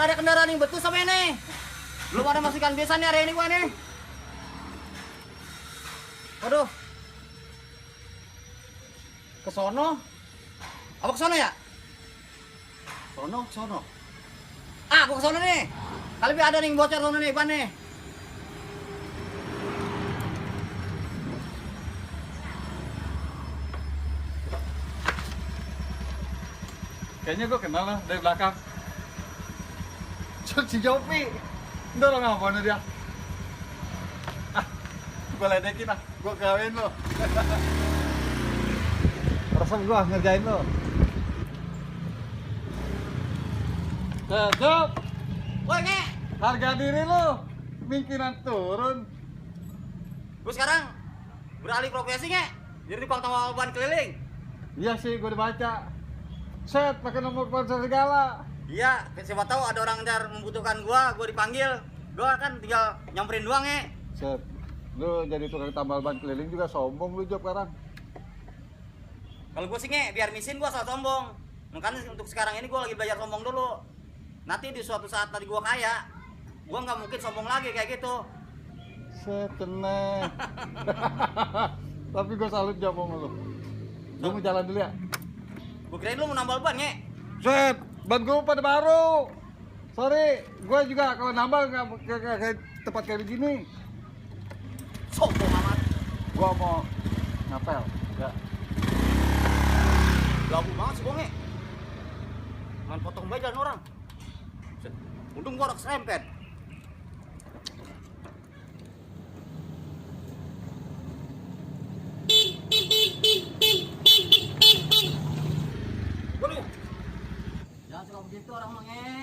ada kendaraan yang betul sama ini. Belum ada masukan biasa nih hari ini gua nih. Waduh. Ke sono. Apa ke sono ya? Sono. Ah, gua ke sono nih. Kali ada nih yang bocor sono nih, ban nih. Kayaknya gue kenal lah dari belakang. Si Jopi, dorong apa dia? Gue ledekin ah, gue kawin lo. Perasaan gue ngerjain lo. Cecep, Woi, Nge. harga diri lo mungkinan turun. Gua sekarang beralih profesi, Nge. Jadi tukang tambal ban keliling. Iya sih, gue udah baca. Set, pakai nomor ponsel segala. Iya, siapa tahu ada orang ntar membutuhkan gua dipanggil. Gua kan tinggal nyamperin doang, Nge. Set, lu jadi tukang tambal ban keliling juga sombong lu Job sekarang. Kalau gua sih, Nge, biar misin gua asal sombong. Makanya untuk sekarang ini gua lagi belajar sombong dulu. Nanti di suatu saat tadi gua kaya, gua nggak mungkin sombong lagi kayak gitu. Set, tenang. Tapi gue salut Job sama lu. Gue mau jalan dulu ya. Gua kirain lu mau nambal ban, Nge. Set, ban gue pada baru. Sorry, gue juga kalau nambal nggak kayak tempat kayak begini. Sombong amat. Gue mau ngapel. Ya. Lagu banget sih gua, Nge. Main potong bayi jalan orang. Set. Untung gua ada keserempet. Waduh. Jangan suka begitu orang mah, Nge.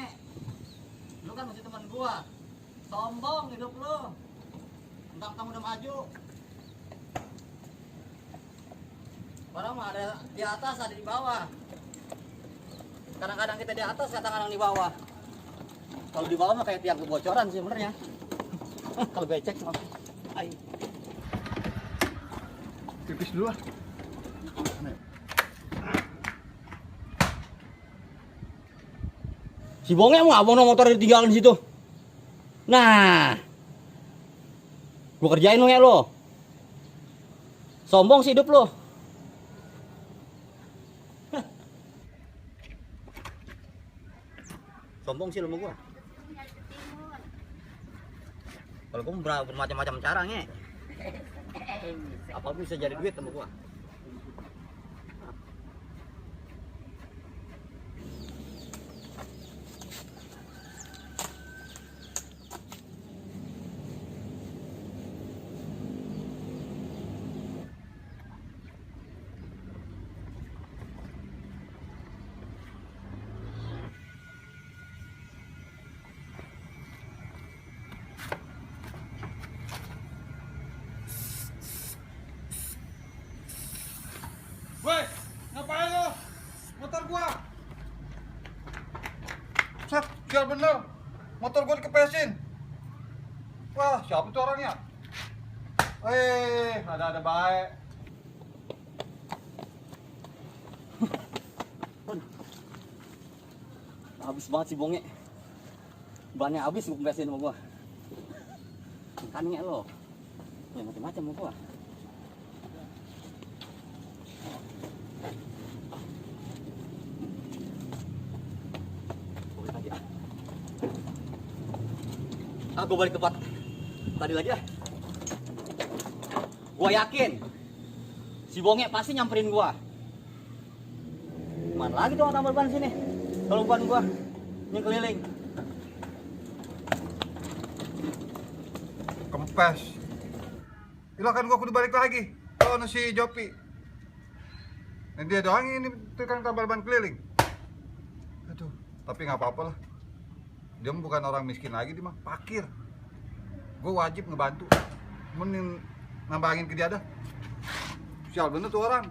Lu kan masih teman gua. Sombong hidup lu. Mentang-mentang udah maju. Orang mah ada di atas, ada di bawah. Kadang-kadang kita di atas, kadang-kadang di bawah. Kalau di bawah mah kayak tiang kebocoran sih sebenarnya. Kalau becek mah. Ai. Pipis dulu lah. Si Bonge mau abang motor ditinggalin di situ. Nah. Gua kerjain lo ya lo. Sombong sih hidup lo. Sombong sih lo sama gua. Kalau gua bermacam-macam cara, Nge. Apa bisa jadi duit sama gua. Woi, ngapain lo? Motor gua. Set, sial bener. Motor gua dikepesin. Wah, siapa tuh orangnya? Ada baik. Habis banget si Bonge. Bannya habis gua kempesin sama gua. Kan Nge lo. Ya macam-macam sama gua. Aku balik ke tempat tadi lagi ah. Gua yakin si Bonge pasti nyamperin gua. Mana lagi tuh tambal ban sini? Kalau ban gua yang keliling. Kempes. Gila kan gua kudu balik lagi. Oh, si Jopi. Nah, dia doang ini tukang tambal ban keliling. Aduh, tapi nggak apa-apa lah. Dia bukan orang miskin lagi, dia mah fakir. Gue wajib ngebantu. Mending nambahin ke dia dah. Sial bener tuh orang.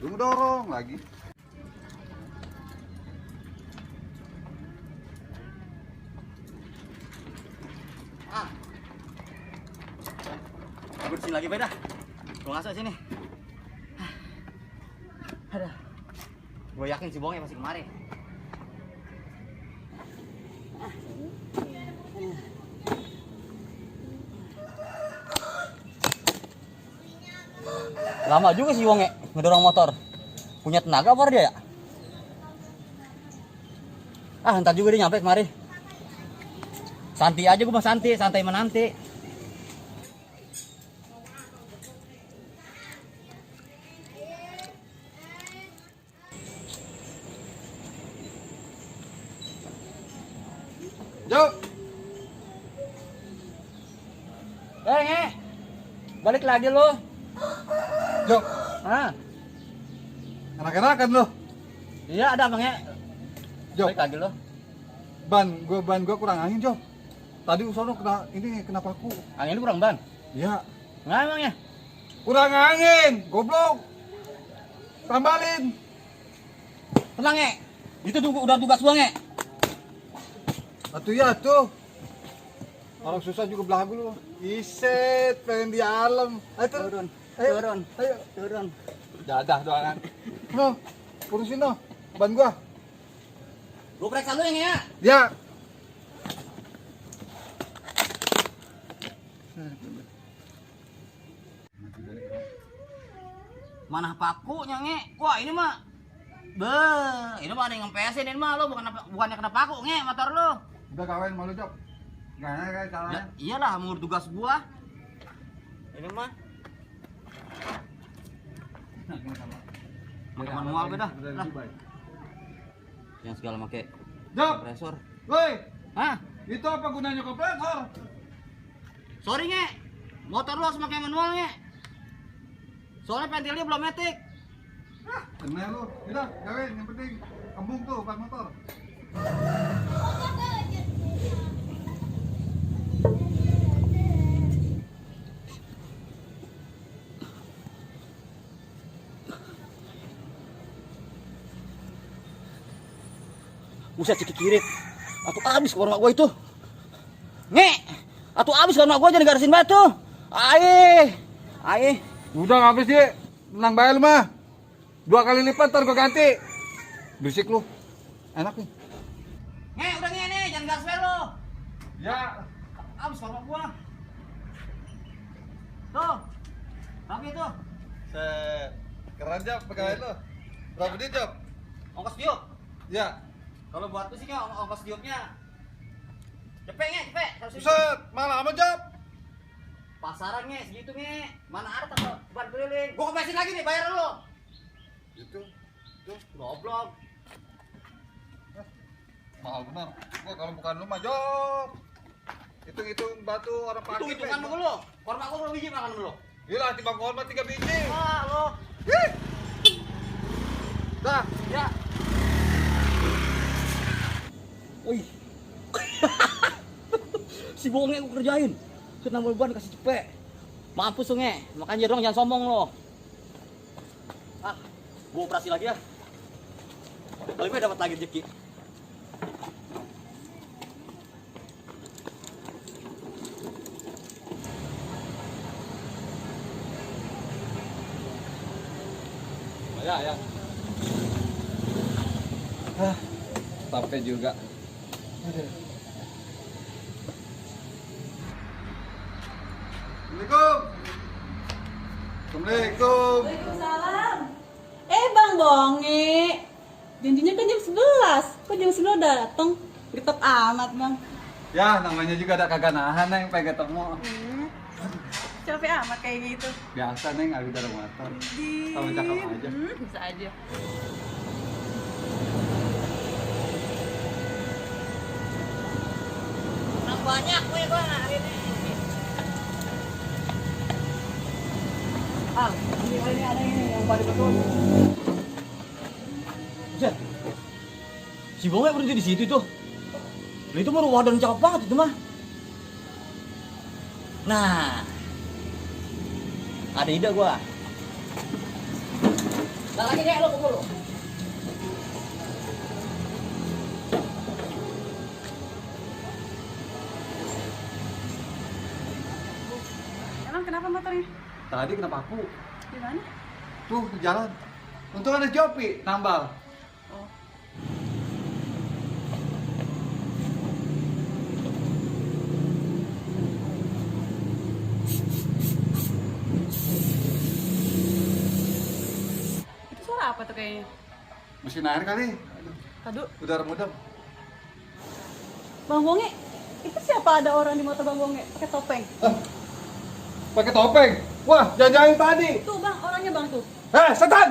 Udah ngedorong lagi. Ah. Gue disini lagi beda. Gue ngasih sini. Ada. Gue yakin si Bonge masih kemari. Lama juga sih Wonge ngedorong motor. Punya tenaga apa dia ya? Ah, ntar juga dia nyampe kemari. Santai aja gue mah, santai menanti. Jok. Balik lagi lo. Jok. Ah, Enak-enakan lo. iya ada Bang ya. Jok. Balik lagi lo. Ban gua kurang angin, Jok. Tadi usono kena paku. Angin lu kurang ban. Iya. Nggak emang ya? Kurang angin, goblok. Tambalin. Tenang ya. Itu udah tugas gua nge. Atuh ya tuh. Orang susah juga belagu lu. Iset, pengen di alam. Ayo Turun. Ayo. Turun. Dadah doangan. No, urusin no. Ban gua. Gua periksa lu yang ya. Ya. Mana pakunya nge? Wah ini mah, ini mah ada yang ngempesin ini mah lo bukannya kena paku nge motor lo. Udah kawan malu Jok. Gak enak kan Ya, caranya. iyalah mau tugas gua. Ini mah. Pakai manual beda. Lah. Yang segala make Jok, kompresor. woi, Hah? itu apa gunanya kompresor? Sorry nge, motor lo harus pakai manual nge. Soalnya pentilnya belum metik. Kenal lu. Udah, gawe yang penting kembung tuh ban motor. Buset cekik kiri. Atau abis ke rumah gua itu. Nge, atau abis ke rumah gua jadi garasin batu. Aih. Udah ngabis sih. Tenang bayar lu mah. 2 kali lipat ntar gua ganti. Berisik lu. Enak nih. Nge, udah nge nih, jangan gas lo. Ya. Abis ke rumah gua. Tuh. Rapi tuh. Keren Job pegawai lu. Berapa duit Job? Ongkos diop. Ya. Kalau buat tuh sih nge, ongkos diopnya. Cepet nge, cepet. Buset, malah amat Job. Pasaran nge, segitu nge. Mana ada tak ban keliling. Gua kepesin lagi nih, bayar lo. Itu. Tuh, Goblok. mahal benar. Gua kalau bukan lu mah Job. Hitung-hitung batu orang pakai. Hitung-hitungan lu lo. Korma gua berapa biji makan lo? Gila, timbang korma 3 biji. Ah, lo. Ih. Dah. Ya. Wih. Si bohongnya gua kerjain. Kena ban kasih cepet. Mampus tuh nge. Makanya dong jangan sombong lo. Ah, gua operasi lagi ya. Kali ini dapat lagi rezeki. Ya. Sampai juga. Assalamualaikum. Assalamualaikum. Waalaikumsalam. Bang Bonge. Janjinya kan jam 11. Kok jam 11 udah datang? Getep amat, Bang. Ya, namanya juga ada kagak nahan Neng, pengen ketemu. Capek amat kayak gitu. Biasa Neng, aku ada motor. Sama cakep aja. Bisa aja. Kurang banyak gue hari ini. Ah, ini ada ini yang paling betul. Buset. Si Bonge berhenti di situ tuh. Lah itu mah wadah cakep banget itu mah. Nah. Ada ide gua. Nah lagi deh lo kumpul lo. Emang kenapa motornya? Tadi kenapa aku? Di mana? Tuh, di jalan. Untung ada Jopi, nambal. Oh. apa tuh kayaknya? Mesin air kali. Aduh, Udara mudam. Bang Bonge, itu siapa ada orang di motor Bang Bonge pakai topeng? Pakai topeng. Wah, jangan tadi. Tuh bang, orangnya bang tuh. Setan!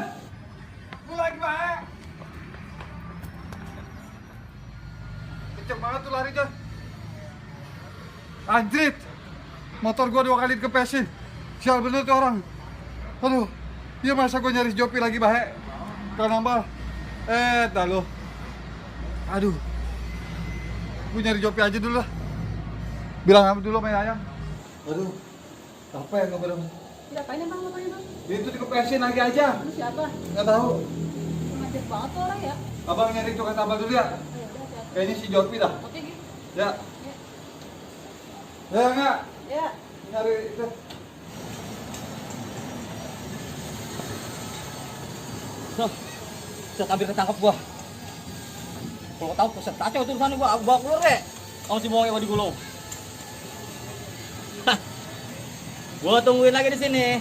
Lu lagi baik. Kenceng banget tuh lari tuh. Anjrit. Motor gua 2 kali dikepesin. Sial bener tuh orang. Aduh. Iya masa gua nyari Jopi lagi baik. Kau nambah. Dah lu. Aduh. Gua nyari Jopi aja dulu lah. Bilang apa dulu main ayam. Aduh. Apa ya gua bilang? Diapain bang motornya bang? Itu dikepesin lagi aja. Ini siapa? Nggak tahu. Ngajar banget tuh orang ya. Abang nyari tukang tambal dulu ya. Oh, ya udah, hati-hati. Kayaknya si Jopi dah. Oke gitu. Ya. Ya enggak. Ya. Nyari itu. Noh, set hampir ketangkep gua. Kalau tahu pusat kacau tuh sana gua bawa keluar deh. Kamu si Bonge di gulung. Gua tungguin lagi di sini.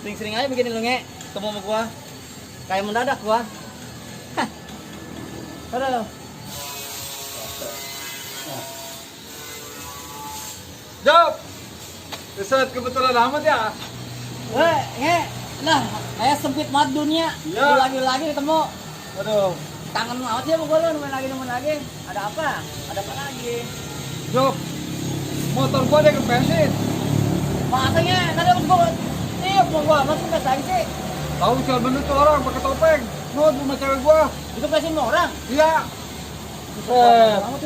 Sering-sering aja begini lu nge, ketemu sama gua. Kayak mendadak gua. Hah. Aduh. Job. Set kebetulan amat ya. Nge. Nah, kayak sempit banget dunia. Iya. Lagi ketemu. Aduh. Kangen banget sih sama gua lu, nemuin lagi. Ada apa? Ada apa lagi? Job. Motor gua ada kepesin. Masanya, tadi habis gua tiup mau gua, masih nggak lagi sih. Tahu sial bener tuh orang pakai topeng. Nut rumah cewek gua. Itu pesin orang. Iya.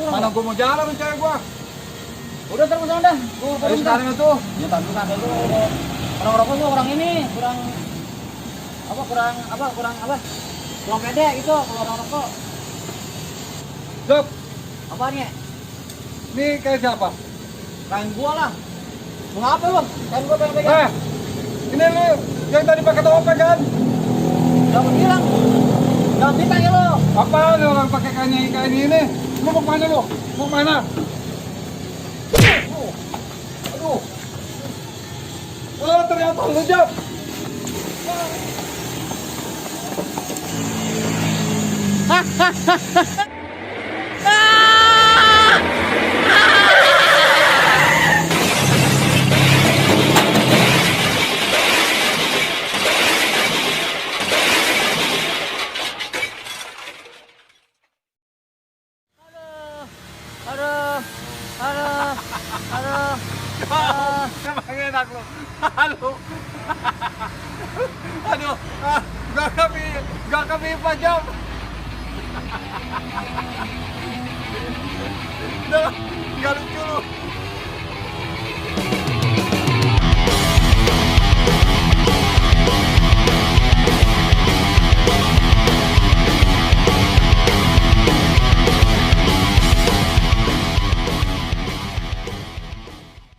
Mana gua mau jalan sama cewek gua. Udah terus dah. Gua Ayo sekarang itu. Ya tapi kan itu orang rokok tuh orang ini kurang kurang pede gitu kalau orang rokok. Job. Apanya? Ini kayak siapa? Kain gua lah. Mau ngapa lu? Kain gua pengen pegang. Ini lu yang tadi pakai topeng kan? Jangan bilang. Jangan bintang ya lu. Apaan orang pakai kain ini? Lu mau kemana lu? Mau kemana? Aduh. Oh ternyata lu Job. Emang enak lu. Halo. Aduh, gak kepipa Job. Duh, gak lucu lu.